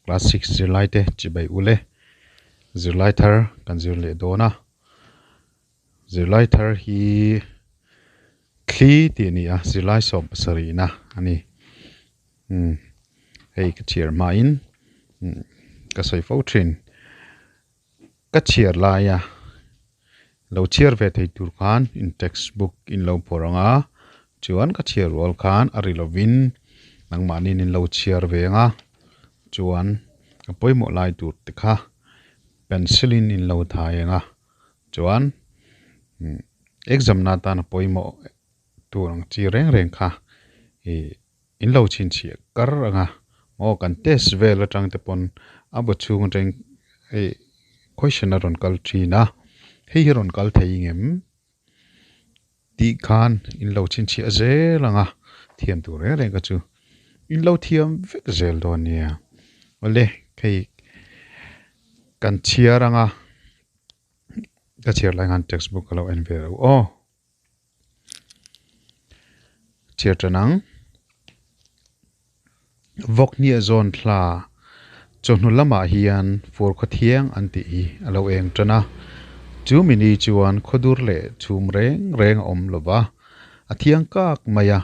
Class 6 zirlai te chibai ule zirlai thar kan zir leh dawn a zirlai thar hi thli tih a ni a zirlai sawm pasarih na a ni umm hei ka chhiar hmain ka sawi fo thin. Ka chhiar laia lo chhiar ve thei tur khan in textbook in lo phawrh ang a, chuan ka chhiar rual khan a ri lovin nangmahniin in lo chhiar ve ang a, chuan a pawimawh lai tur te kha pencil in in lo thai ang a, chuan exam na atan a pawimawh tur ang chi reng reng kha ih In lo chhinchhiah kar ang a, aw kan test vel atang te pawn a bu chhung atang hei question a rawn kal thin a, hei hi rawn kal thei ngem tih khan in lo chhinchhiah zel ang a, thiam tur reng reng kha chu in lo thiam vek zel dawn nia. Awle hei kan chhiar ang a, ka chhiar lai khan textbook ka lo en ve lo aw. Chhiar tan ang. Vawkhniah zawn thla chawhnu lamah hian fur khawthiang an tih hi a lo eng tan a. Chu mini chuan khawdur leh chhum reng reng a awm lo va, a thiang kak mai a.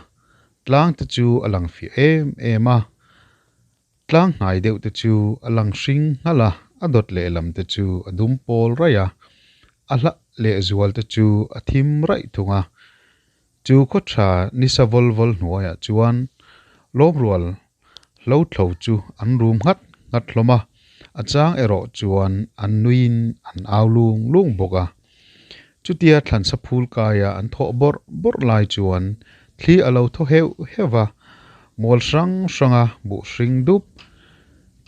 Tlang te chu a lang fiah em em a. Tlang hnai deuh te chu a lang hring nghalh a, a dawt lehlam te chu a dum pawl raih a, a hla lehzual te chu a thim raih thung a. Chu khaw tha nisa vawl vawl hnuaiah chuan lawmrual hlo thlo chu an rum nghat nghat hlawm a, a chang erawh chuan an nuiin an au lung lung bawk a. Chutia thlansa phul kaia an thawh bawrh bawrh lai chuan thli a lo thaw heuh heuh va, mual hrang hranga buh hring dup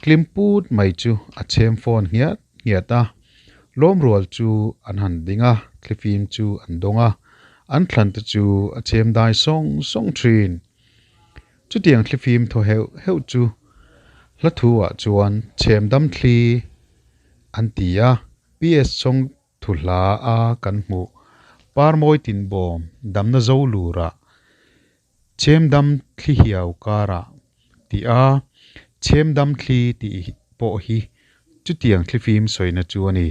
tlim put mai chu a chhem fawn nghiat nghiat a. Lawmrual chu an han ding a, thlifim chu an dawng a, an thlan te chu a chhem dai sawng sawng thin. Chutiang thlifim thaw heuh heuh chu hla thu ah chuan chhem dam thli an ti a, PS chawng Thu hla a kan hmuh. Parmawi tinbawm damna zo lurah, Chhemdam thli hiau karah tih a, Chhemdam thli tih pawh hi chutiang thlifim sawina chu a ni.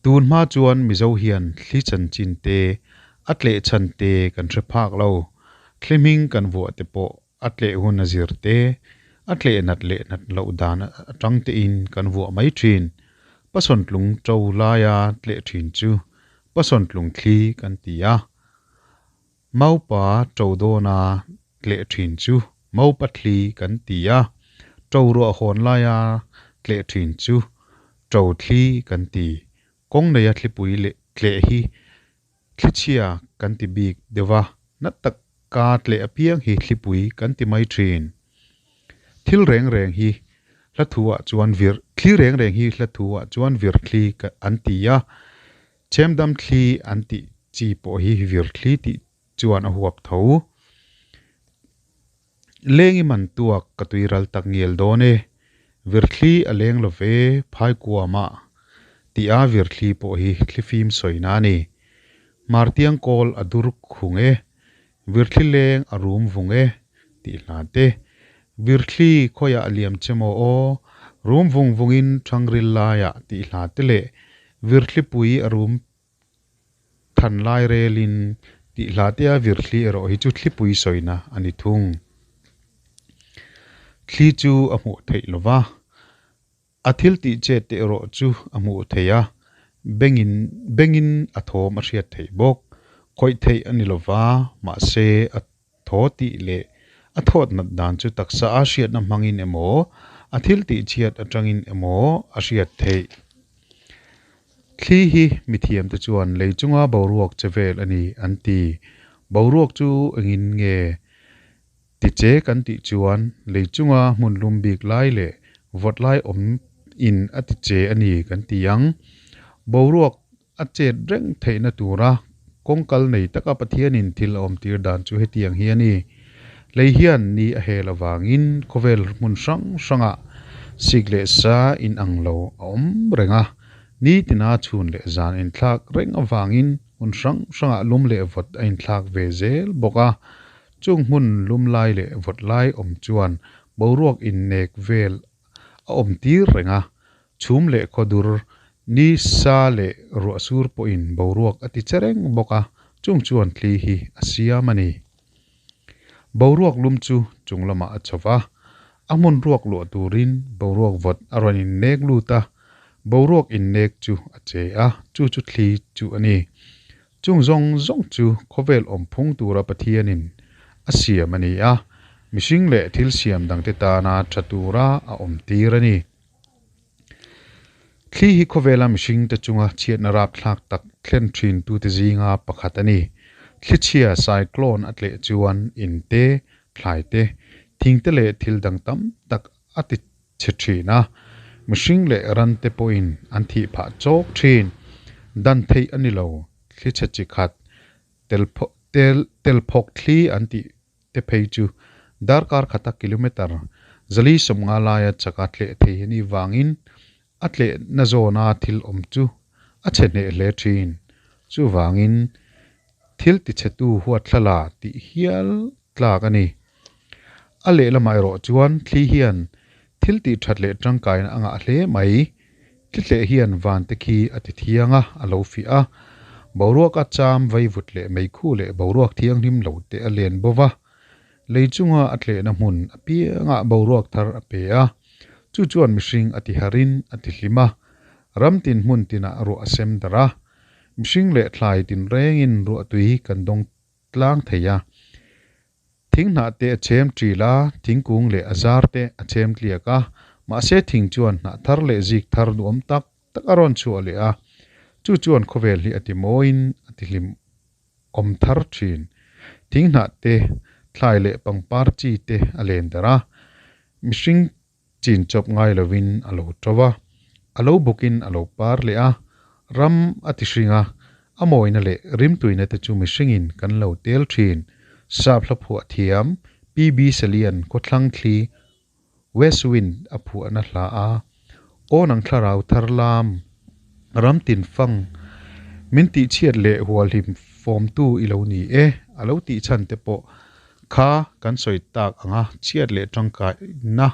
Tun hma chuan Mizo hian thli chanchin te, a tleh chhan te kan hre phak lo. Thli hming kan vuah te pawh A tleh hun a zir te, a tleh nat leh nat loh dan atang tein kan vuah mai thin. Pasawntlung to laia tleh thin chu pasawntlung thli kan ti a. Maupa to dawna tleh thin chu maupa thli kan ti a. To ruah hawn laia tleh thin chu to thli kan ti. Kawng neia thlipui leh tleh hi Thlichhia kan ti bik deuh a, na taka tleh apiang hi thlipui kan ti mai thin. Thil reng reng hi hla thu ah chuan vir thli reng reng hi hla thu ah chuan vir thli an ti a, chhemdam thli an tih chi pawh hi vir thli tih chuan a huap tho. Leng i man tuak ka tui ral tak ngial dawn e, virthli a leng lo ve phaikuam ah tih a virthli pawh hi thlifim sawina a ni. Hmartiang kawl a dur khung e, virthli leng a rum vung e tih hla te, virthli khawiah a liam che maw aw, rum vung vungin thangril laiah tih hla te leh virthlipui a rum Than lai relin tih hla tea virthli erawh hi chu thlipui sawina a ni thung. Thli chu a hmuh theih lo va, a thil tih chet te erawh chu a hmuh theih a, bengin bengin a thawm a hriat theih bawk. Khawih theih a ni lo va, mahse a thaw tih leh a thawt nat dan chu taksa a hriatna hmangin emaw, a thil tih chhiat atangin emaw a hriat theih. Thli hi mithiamte chuan lei chunga boruak che vel a ni an ti. Boruak chu engin nge ti che kan tih chuan lei chunga hmun lum bik lai leh vawt lai awm in a ti che a ni kan ti ang. Boruak A chet reng theihna tura kawngkal nei taka Pathianin thil a awmtir dan chu hetiang hi a ni. Lei hian ni a hel avangin khawvel hmun hrang hrangah sik leh sa inang lo a awm reng a, nitina chhun leh zan inthlak reng avangin hmun hrang hrangah lum leh vawt a inthlak ve zel bawk a. Chung hmun lum lai leh vawt lai awm chuan Boruak innek vel a awm tir reng a, chhum leh khawdur ni sa leh ruah sur pawhin boruak a ti che reng bawk a, chung chuan thli hi a siam a ni. Boruak lum chu chung lamah a chho va, a hmun ruak luah turin boruak vawt a rawn innek lut a, boruak innek chu a che a, chu chu thli chu a ni. Chung zawng zawng chu khawvel awm phung tura Pathianin a siam a ni a, mihring leh thil siam dangte tana tha tura a awm tir a ni. Thli hi khawvela mihringte chunga chhiatna rapthlak tak thlen thintute zinga pakhat a ni. Thlichhia cyclone a tleh chuan in te, thlai te, thing te leh thil dang tam tak a ti chhe thin a, mihring leh ran te pawhin an thih phah chawk thin. Dan theih a ni lo, thlichhe chi khat tel phawk thli an tih te phei chu darkar khata kilometre 450 laia chaka tleh thei a nih vangin a tlehna zawna thil awm chu a chhe hneh hle thin. Chuvangin thil tichhetu huathlala tih hial tlak a ni. A lehlamah erawh chuan thli hian thil tih that leh tangkaina a ngah hle mai. Thlitleh hian van te khi a ti thiang a, a lo fiah a. Boruak a cham vaivut leh meikhu leh boruak thianghlim lo te a len bo va. Lei chunga a tlehna hmun apiangah boruak thar a pe a. Chu chuan mihring a ti harin a ti hlim a. Ram tin hmun tinah ruah a sem darh a. Mihring leh thlai tinrengin ruahtui kan dawng tlang thei a. Thing hnah te a chhem ṭil a, thingkung leh a zar te a chhem tliak a, mahse thing chuan hnah thar leh zik thar duhawm tak tak a rawn chhuah leh a, chu chuan khawvel hi a ti mawiin a ti hlim awm thar ṭhin. Thing hnah te, thlai leh pangpar chi te a len darh a, mihring Chin chawp ngai lovin a lo ṭo a, a lo bukin a lo par leh a, ram a ti hring a, a mawina leh rimtuina te chu mihringin kan lo tel ṭhin. Sap hla phuah thiam PB Salian khawthlang thli West Wind a phuahna hla a, Aw nang thlarau thar lam, ram tin fang, min tihchhiat leh hualhim fawmtu i lo ni e, a lo tih chhan te pawh Kha kan sawi tak anga chhiat leh tangkaina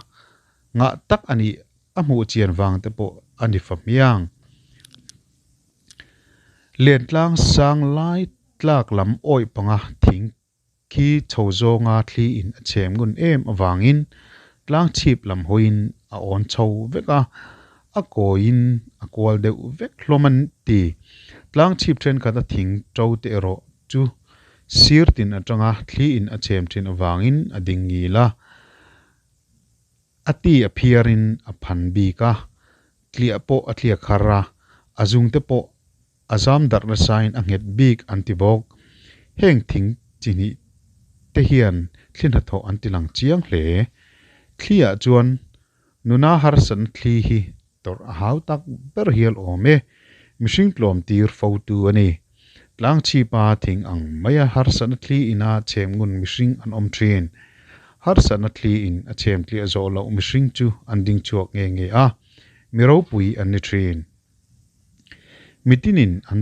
ngah tak a nih a hmuh chian vang te pawh a ni fa hmiang. Lentlang sang lai tlak lam awih panga thing khi chho zawnga thli in a chhem ngun em avangin tlang chhip lam hawiin a awn chho vek a, a kawiin a kual deuh vek hlawm an ti. Tlang chhip thenkhat a thing to te erawh chu Sir tin atanga thli in a chhem thin avangin a ding ngil a, a ti a phiarin a phan bik a, tliah pawh a tliak har a, a zungte pawh a zam darh nasain a nghet bik an ti bawk. Heng thing chi hnih te hian thli hnathawh an ti lang chiang hle. Thli ah chuan nuna harsatna thli hi Tawrh a hau tak ber hial awm e, mihring tlawm tir fo tu a ni. Tlangchhipa thing ang maia harsatna thli ina chhem ngun mihring an awm thin. Harsatna thli in a chhem tliah zawh loh mihring chu an ding chhuak nge nge a, mi ropui an ni thin. Mitinin an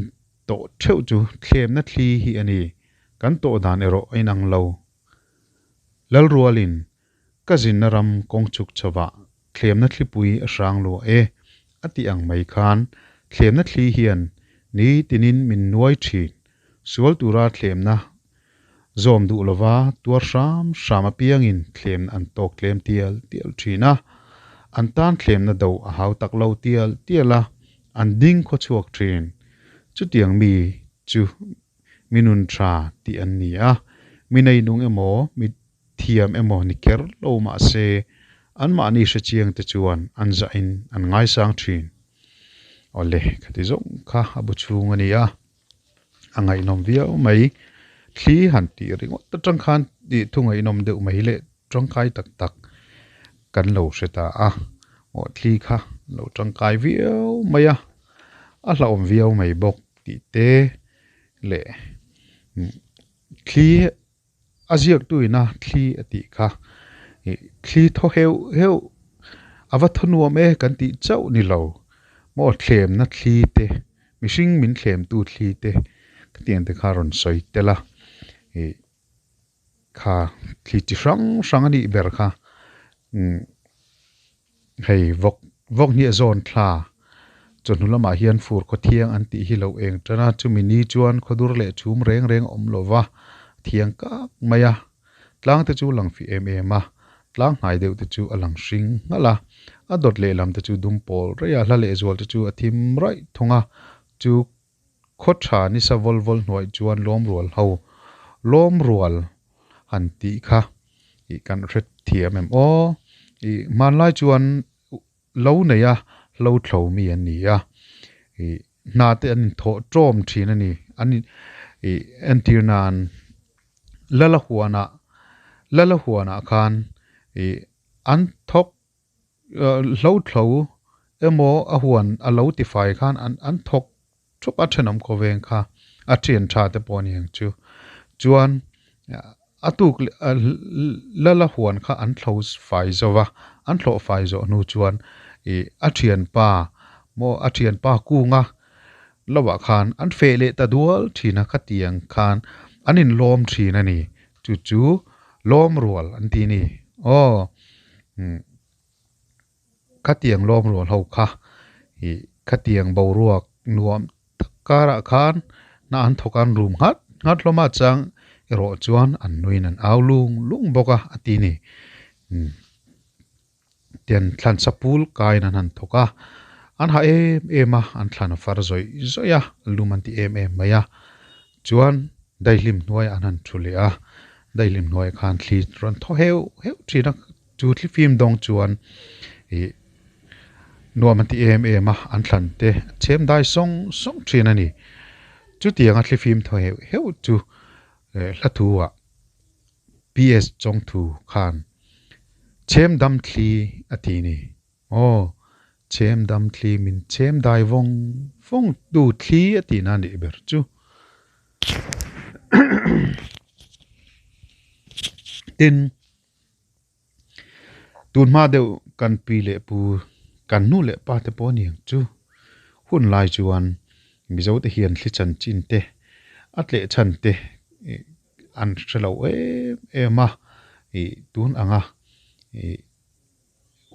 tawh theuh chu thlemna thli hi a ni, kan tawh dan erawh a inang lo. Lalrualin Ka zinna ram kawng chhuk chhovah thlemna thlipui a hrang luah e, a tih ang mai khan thlemna thli hian ni tinin min nuai thin. Sual tura thlemna zawm duh lova tuar hram hram apiangin thlemna an tawk tlem tial tial thin a, an tan thlemna do a hau tak lo tial tial a, an ding khawchhuak thin. Chutiang mi chu mi nun tha tih an ni a, mi neinung emaw, mi thiam emaw ni kher lo mahse anmahni hrechiang te chuan an zahin an ngaisang thin. Awle, khati zawng kha a bu chhung a ni a, a ngaihnawm viau mai. Thli han tih ringawt atang khan tih thu ngaihnawm deuh mai leh tangkai tak tak kan lo hre ta a, aw thli kha lo tangkai viau mai a, a hlauhawm viau mai bawk tih te leh thli A ziaktuina thli a tih kha ih thli thaw heuh heuh a va thaw nuam e kan tih chauh ni lo maw thlemna thli te mihring min thlemtu thli te ka tiang te kha a rawn sawi tel a ih kha thli chi hrang hrang a nih ber kha. Umm hei vawk vawk hniah zawn thla chawhnu lamah hian fur khaw thiang an tih hi lo eng tan a, chumi ni chuan khawdur leh chhum reng reng a awm lo va, thiang kak mai a, tlang te chu lang fih em em a, tlang hnai deuh te chu a lang hring nghalh a, a dawt lehlam te chu dum pawl raih a, hla lehzual te chu a thim raih thung a, chu Khaw tha nisa vawl vawl hnuaih chuan lawm rual ho, lawm rual han tih kha i kan hre thiam em aw? I hmanlai chuan lo nei a, hlo thlo mi an ni a, i hna te an inthawh tawm thin a ni. An i entir nan Lala huanah Lala huanah khan i an thawk Hlo thlo emaw a huan a lo ti fai khan an an thawk thup a thenawm khaw veng kha a thian tha te pawh a ni ang chu. Chuan a tuk lala huan kha an thlo fai zo va, an thlawh fai zawh hnu chuan ih a thianpa maw a thianpa kunga lovah khan an feh leh ta dual thin a khatiang khan an inlawm thin a ni. Chu chu lawm rual an ti a ni. Aw. Khatiang lawm rual ho kha ih khatiang boruak nuam tak karah khan hna an thawk a an rum nghat nghat hlawm a chang erawh chuan an nuin an au lung lung bawk a a ti a ni. Tian thlan sapul kaiin an han thawk a, an ha em em a, an thlan a far zawih zawih a, lum an ti em em mai a. Chuan daihlim hnuaiah an han thu leh a, daihlim hnuaiah khan thli rawn thaw heuh heuh thin a, chu thli fim dawng chuan ih nuam an ti em em a, an thlan te a chhem dai sawng sawng thin a ni. Chutianga thli fim thaw heuh heuh chu hla thu ah PS Chawngthu khan chhem dam thli a ti ni. Aw, chhem dam thli min chhem dai vawng vawng tu thli a tihna a nih ber chu. Tin, tun hma deuh kan pi leh pu, kan nu leh pa te pawh a ni ang chu. Hun lai chuan Mizo te hian thli chanchin te, a tleh chhan te an hre lo em em a, ih tun anga ih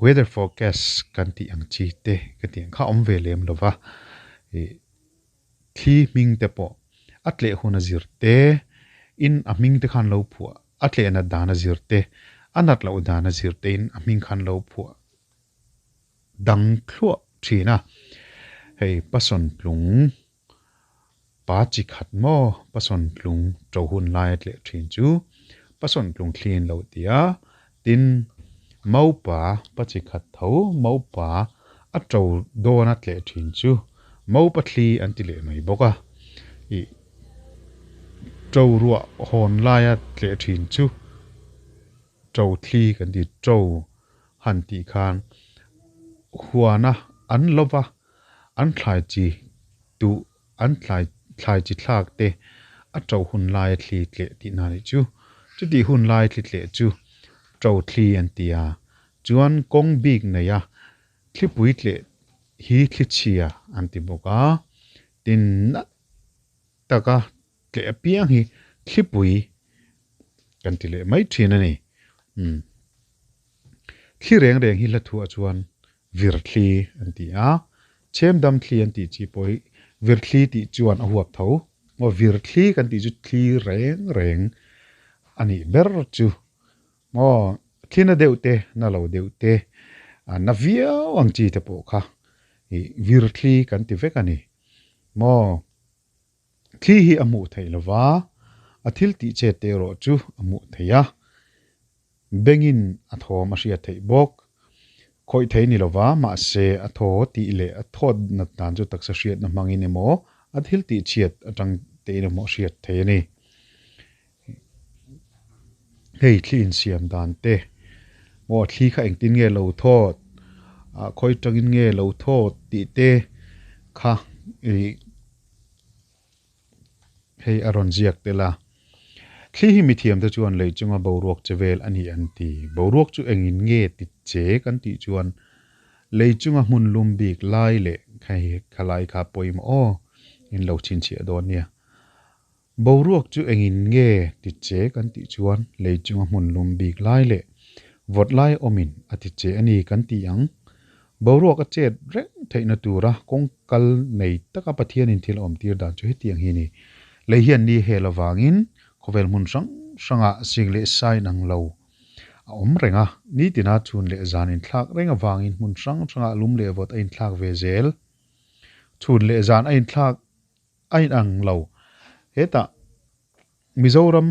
weather forecast kan tih ang chi te ka tih ang kha a awm ve lem lo va, ih thli hming te pawh a tleh hun a zir te, in a hming te khan lo phuah, a tleh nat dan a zir te, a nat loh dan a zir te in a hming khan lo phuah dang thluah thin a, hei pasawn tlung. Pa chi khat maw Pasawntlung to hun lai a tleh thin chu Pasawntlung thli an lo ti a, tin Maupa pa chi khat tho Maupa a to dawn a tleh thin chu Maupa thli an ti leh mai bawk a, ih to ruah hawn lai a tleh thin chu to thli kan ti to han tih khan huana an lova An thlai chi duh an thlai thlai chi thlak te a to hun lai a thli tleh tih na nih chu. Chutih hun lai thli tleh chu to thli an ti a, chuan kawng bik nei a thlipui tleh hi thli chhia an ti bawk a, tin nat taka tleh apiang hi thlipui kan ti leh mai thin a ni. Umm thli reng reng hi hla thuah chuan vir thli an ti a, chhem dam thli an tih chi pawh hi vir thli tih chuan a huap tho. Maw vir thli kan tih chu thli reng reng a nih ber chu. Maw thli na deuh te, na lo deuh te, na viau ang chi te pawh kha ih vir thli kan ti vek a ni. Maw. Thli hi a hmuh theih lo va, a thil tih chet te erawh chu a hmuh theih a, bengin a thawm a hriat theih bawk. Khawih thei ni lo va, mahse a thaw tih leh a thawt nat dan chu taksa hriatna hmangin emaw a thil tih chhiat atang tein emaw a hriat theih a ni. Hei thli insiam dan te maw thli kha engtin nge lo thawt ah khawi tangin nge lo thawt tih te kha ih hei a rawn ziak tel a. Thli hi mithiam te chuan lei chunga boruak che vel a ni an ti. Boruak chu engin nge ti che kan tih chuan lei chunga hmun lum bik lai leh hei khalai kha pawimawh aw in lo chhinchhiah dawn nia. Boruak chu engin nge ti che kan tih chuan lei chunga hmun lum bik lai leh Vawt lai awmin a ti che a ni kan ti ang. Boruak a chet reng theihna tura kawng kal nei taka Pathianin thil a awmtir dan chu hetiang hi a ni. Lei hian ni hel avangin khawvel hmun hrang hrangah sik leh sa inang lo a awm reng a, nitina chhun leh zan inthlak reng avangin hmun hrang hrangah lum leh vawt a inthlak ve zel. Chhun leh zan a inthlak a inang lo. Hetah Mizoram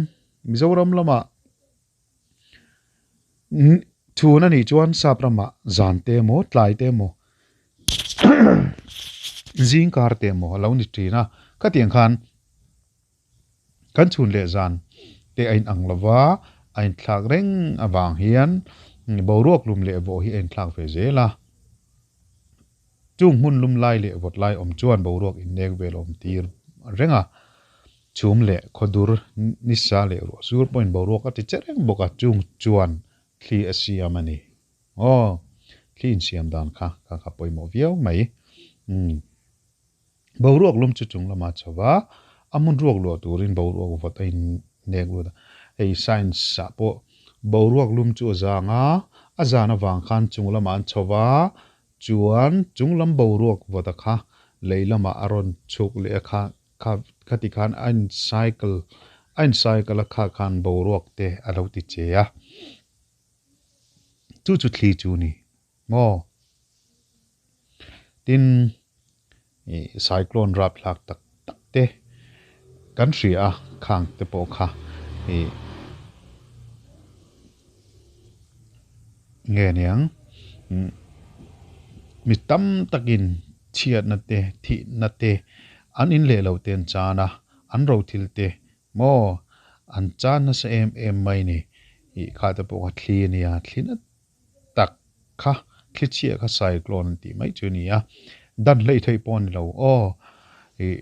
Mizoram lamah Chhun a nih chuan sap ramah zan te emaw tlai te emaw zing kar te emaw a lo ni thin a, khatiang khan kan chhun leh zan te a inang lo va, a inthlak reng avang hian boruak lum leh vawh hi a inthlak ve zel a. Chung hmun lum lai leh vawt lai awm chuan boruak innek vel awm tir reng a, chhum leh khawdur nisa leh ruah sur pawhin boruak a ti che reng bawk a, chung chuan thli a siam a ni. Aw, thli insiam dan kha kha kha pawimawh viau mai. Umm. Boruak lum chu chung lamah chho va, a hmun ruak luah turin boruak vawt a innek lut a. Hei science ah pawh boruak lum chu a zang a, a zan avang khan chung lamah an chho va, chuan chung lam boruak vawt a kha lei lamah a rawn chhuk leh a kha kha khati khan a in cycle a in cycle a kha khan boruak te a lo ti che a. Chu chu thli chu ni maw? Tin, ih cyclone rapthlak tak tak te kan hria a, khang te pawh kha ih nge niang mi tam takin chhiatna te thihna te an in leh lo te an chan a, an rothil te maw an chan nasa em em mai ni ih kha te pawh kha thli a nia thli na tak kha thli chhiah kha cyclone an tih mai chu a ni a, dan hleih theih pawh a ni lo aw ih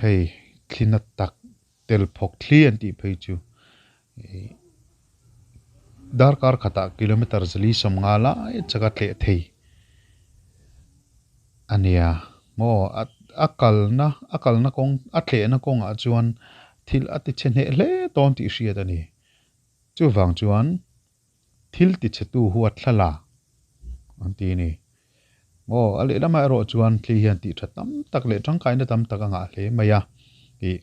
hei thli na tak tel phawk thli an tih phei chu ih darkar khatah kilometer zali sawmnga lai chaka tleh thei a nia maw a kalna a kalna kawng a tlehna kawngah chuan thil a ti chhe hneh hle dawn tih hriat a ni. Chuvang chuan thil tichhetu huat thla la an ti a ni. Aw, a lehlamah erawh chuan thli hian tih tha tam tak leh tangkaina tam tak a ngah hle mai a. Ih,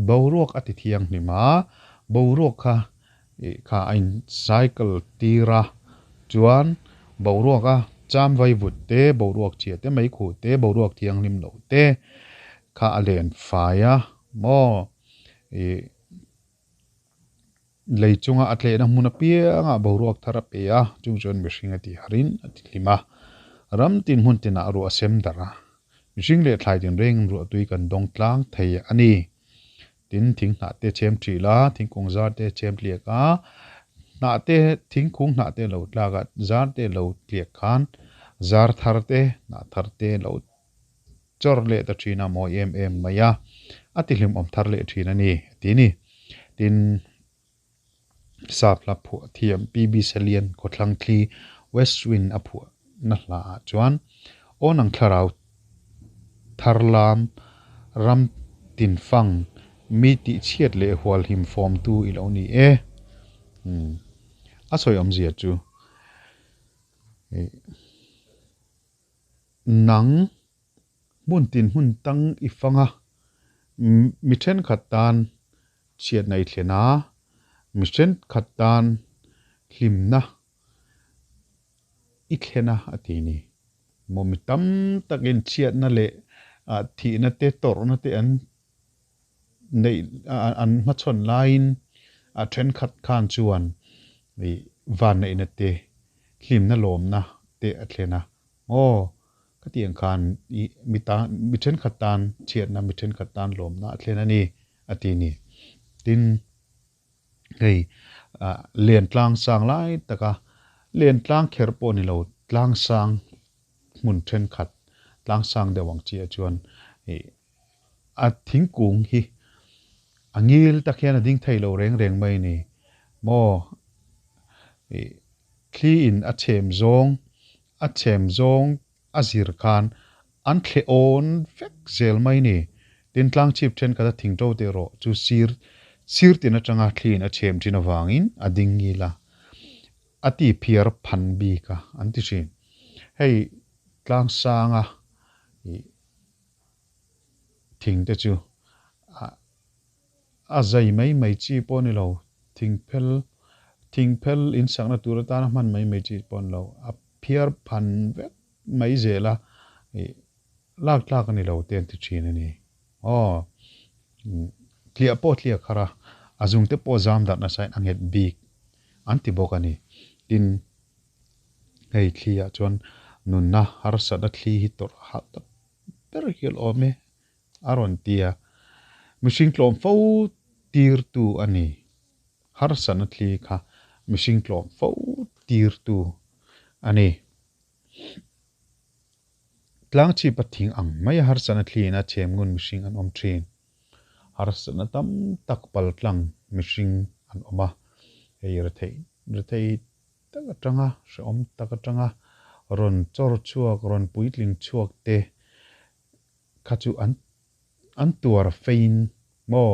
boruak a ti thianghlim a, boruak kha ih kha a in cycle tir a, chuan boruak a cham vai vut te, boruak chhia te, meikhu te, boruak thianghlim loh te kha a len fai a maw? Ih. Lei chunga a tlehna hmun apiangah boruak thar a pe a, chung chuan mihring a tiharin a tihlim a. Ram tin hmun tinah ruah a sem darh a, mihring leh thlai tinrengin ruahtui kan dawng tlang thei a ni. Tin, thing hnah te chhem thih la, thingkung zar te chhem tliak a, hnah te, thingkung hnah te lo tlak a, zar te lo tliak khan zar thar te, hnah thar te lo chawr leh ta thin a, mawi em em mai a, a ti hlimawm thar leh thin a ni, a ti ni. Tin, sap hla phuah thiam PB Salian khawthlang thli West Wind a phuah na hla ah chuan Awn ang thlarau thar lam ram tin fang mi tih chhiat leh hual him fawm tu i lo ni e. A sawi awmzia chu Nang, hmun tin hmun tang i fang a, mi thenkhat tan chhiatna i thlen a, mi thenkhat tan hlimna i thlen a a ti ni. Maw mi tam takin chhiatna leh thihna te tawrhna te an neih an hmachhawn laiin a thenkhat khan chuan vanneihna te hlimna lawmna te a thlen a, aw ka tih ang khan ih mi tan mi thenkhat tan chhiatna mi thenkhat tan lawmna a thlen a ni a ti ni. Tin, hei len tlang sang lai taka len tlang kher pawh ni lo tlang sang hmun thenkhat tlang sang deuh ang chiah chuan ih A thingkung hi a ngil tak hian a ding thei lo reng reng mai ni maw? Ih thli in a chhem zawng a chhem zawng a zir khan an thle awn vek zel mai ni. Tin tlang chhip thenkhat a thing to teh rawh chu sir Sir tin atanga thliin a chhem thin avangin a ding ngil a, a ti phiar phan bik a an ti thin. Hei tlang sanga ih thing te chu a zai mai mai chi pawh a ni lo, thing phel thing phel insakna tur atana hman mai mai chi pawh a ni lo, a phiar phan vek mai zel a ih lak tlak a ni lo te an ti thin a ni. Aw tliah pawh tliak har a, a zung te pawh zam darh nasa in a nghet bik an ti bawk a ni. Tin, hei thli ah chuan nunna harsatna thli hi tawrh hah tak ber hial awm e a rawn ti a, mihring tlawm fo tirtu a ni. Harsatna thli kha mihring tlawm fo tirtu a ni. Tlangchhipa thing ang mai a harsatna thliin a chhem ngun mihring an awm thin. Harsatna tam tak pal tlang mihring an awm a, hei rethei rethei tak atanga hrehawm tak atanga rawn chawr chhuak rawn puitling chhuak te kha chu an an tuar fein maw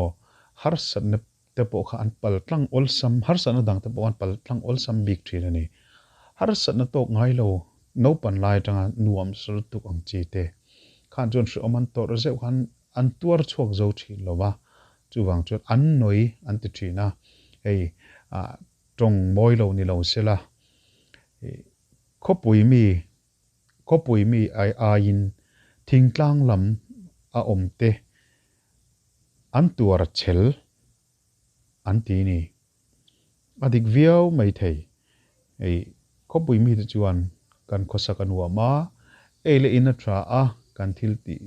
harsatna te pawh kha an pal tlang awlsam, harsatna dang te pawh an pal tlang awlsam bik thin a ni. Harsatna tawk ngai lo, naupan lai atanga nuam sa lutuk ang chi te khan chuan hrehawm an tawrh zeuh khan an tuar chhuak zo thin lo va, chuvang chuan an nawi an ti thin a, hei ah tawng mawi lo ni lo sela, khawpui mi khawpui mi ai aiin thingtlang lam a awm te An tuar chhel an ti ni. A dik viau mai thei. Hei khawpui mite chuan kan khawsak a nuam a, ei leh in a tha a, kan thil tih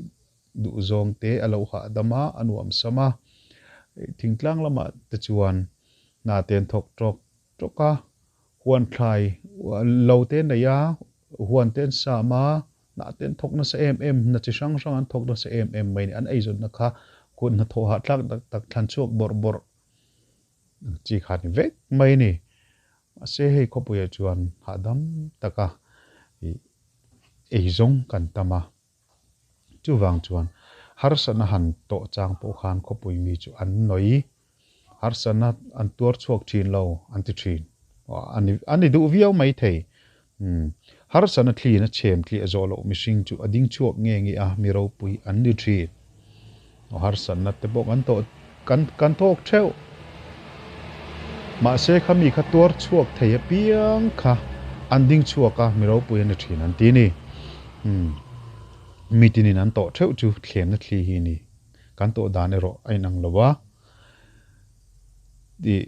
duh zawng te a lo hahdam a, a nuam sam a. Thingtlang lamah te chuan hna te an thawk tawk tawk a, huan thlai lo te nei a, huan te an sam a, Hnah te an thawk nasa em em, hna chi hrang hrang an thawk nasa em em mai ni. An eizawnna kha kut hnathawh hahthlak tak tak thlan chhuak bawrh bawrh ang chi kha a ni vek mai a ni. Mahse hei khawpuiah chuan hahdam taka ih eizawng kan tam a. Chuvang chuan harsatna han tawh chang pawh khan khawpui mi chu an nawi Harsatna an tuar chhuak thin lo an ti thin. A ni duh viau mai thei. Harsatna thliin a chhem tliah zawh loh mihring chu a ding chhuak nge nge a, mi ropui an ni thin. Harsatna te pawh kan tawh kan kan tawk theuh. Mahse kha mi kha tuar chhuak thei apiang kha an ding chhuak a, mi ropui an ni thin an ti ni. Mi tinin an tawh theuh chu thlemna thli hi a ni. Kan tawh dan erawh a inang lo a, tih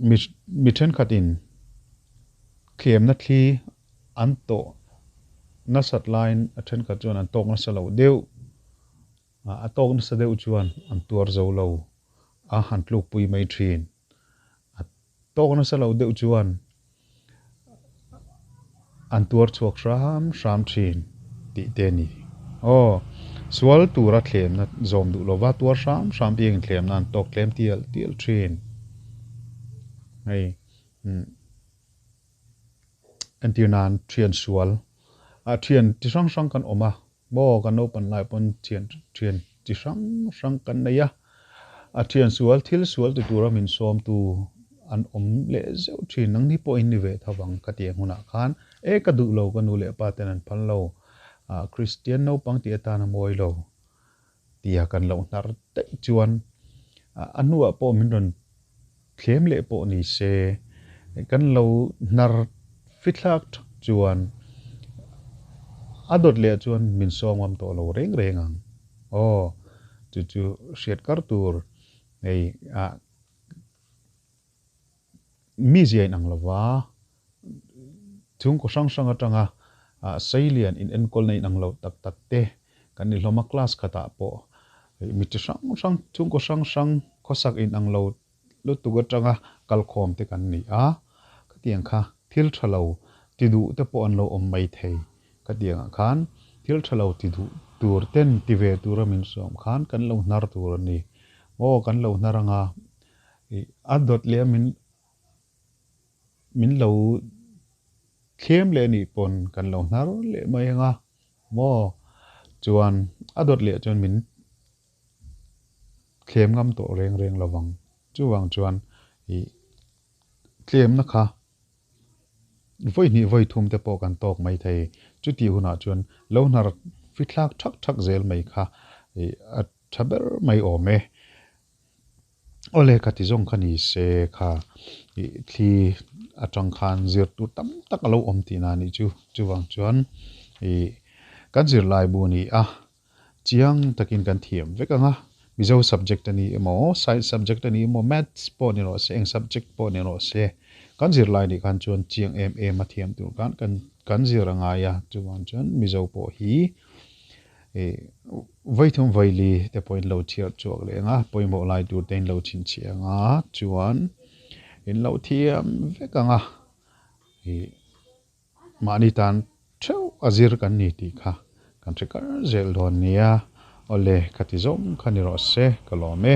mi mi thenkhatin thlemna thli an tawh nasat laiin a thenkhat chuan an tawk nasa lo deuh, a tawk nasa deuh chuan an tuar zo lo a, han tlukpui mai thin. A tawk nasa lo deuh chuan an tuar chhuak hram hram thin tih te a ni. Aw, sual tura thlemna zawm duh lova tuar hram hram piangin thlemna an tawk tlem tial tial thin. Hei, entir nan thian sual, ah thian chi hrang hrang kan awm a, maw kan naupan lai pawn thian thian chi hrang hrang kan nei a, a thian sual thil sual ti tura min sawmtu an awm leh zeuh thin nangni pawh in ni ve tho vang ka ti ang hunah khan e ka duh lo ka nu leh pa ten an phal lo ah Kristian naupang tih atan a mawi lo tia kan lo hnar daih chuan a hnuah pawh min rawn thlem leh pawh ni se kan lo hnar fithlak thak chuan a dawt leh chuan min sawm ngam tawh lo reng reng ang. Aw, chu chu hriat kar tur hei ah mi zia inang lova chhungkaw hrang hrang atanga seilian in enkawlna inang lo tak tak te kan ni hlawm a, class khatah pawh mi chi hrang hrang chhungkaw hrang hrang khawsak inang lo lutuk atanga kalkhawm te kan ni a, khatiang kha thil tha lo ti duh te pawh an lo awm mai thei. Khatiangah khan thil tha lo ti duh tur ten ti ve tura min sawm khan kan lo hnar tur a ni. Aw kan lo hnar anga ih a dawt leh a min min lo thlem leh anih pawn kan lo hnar leh mai anga maw chuan a dawt leh chuan min thlem ngam tawh reng reng lovang. Chuvang chuan i tlemna kha vawi hnih vawi thum te pawh kan tawk mai thei. Chutih hunah chuan lo hnar fithlak thak thak zel mai kha i a tha ber mai awm e. Awle ka ti zawng kha ni se kha i thli atang khan zir tur tam tak a lo awm tihna a nih chu. Chuvang chuan i kan zirlai bu ni a chiang takin kan thiam vek ang a, Mizo subject a ni emaw, Science subject a ni emaw, Maths pawh ni rawh se, eng subject pawh ni rawh se, kan zirlai nih khan chuan chiang em em a thiam tur khan kan kan zir a ngai a, chuvang chuan Mizo pawh hi i vaithum vaili te pawhin lo chhiar chhuak leh ang a, pawimawh lai tur te in lo chhinchhiah ang a, chuan in lo thiam vek ang a, i mahni tan theuh a zir kan ni tih kha kan hre kar zel dawn nia, awle ka ti zawng kha ni rawh se ka lawm e.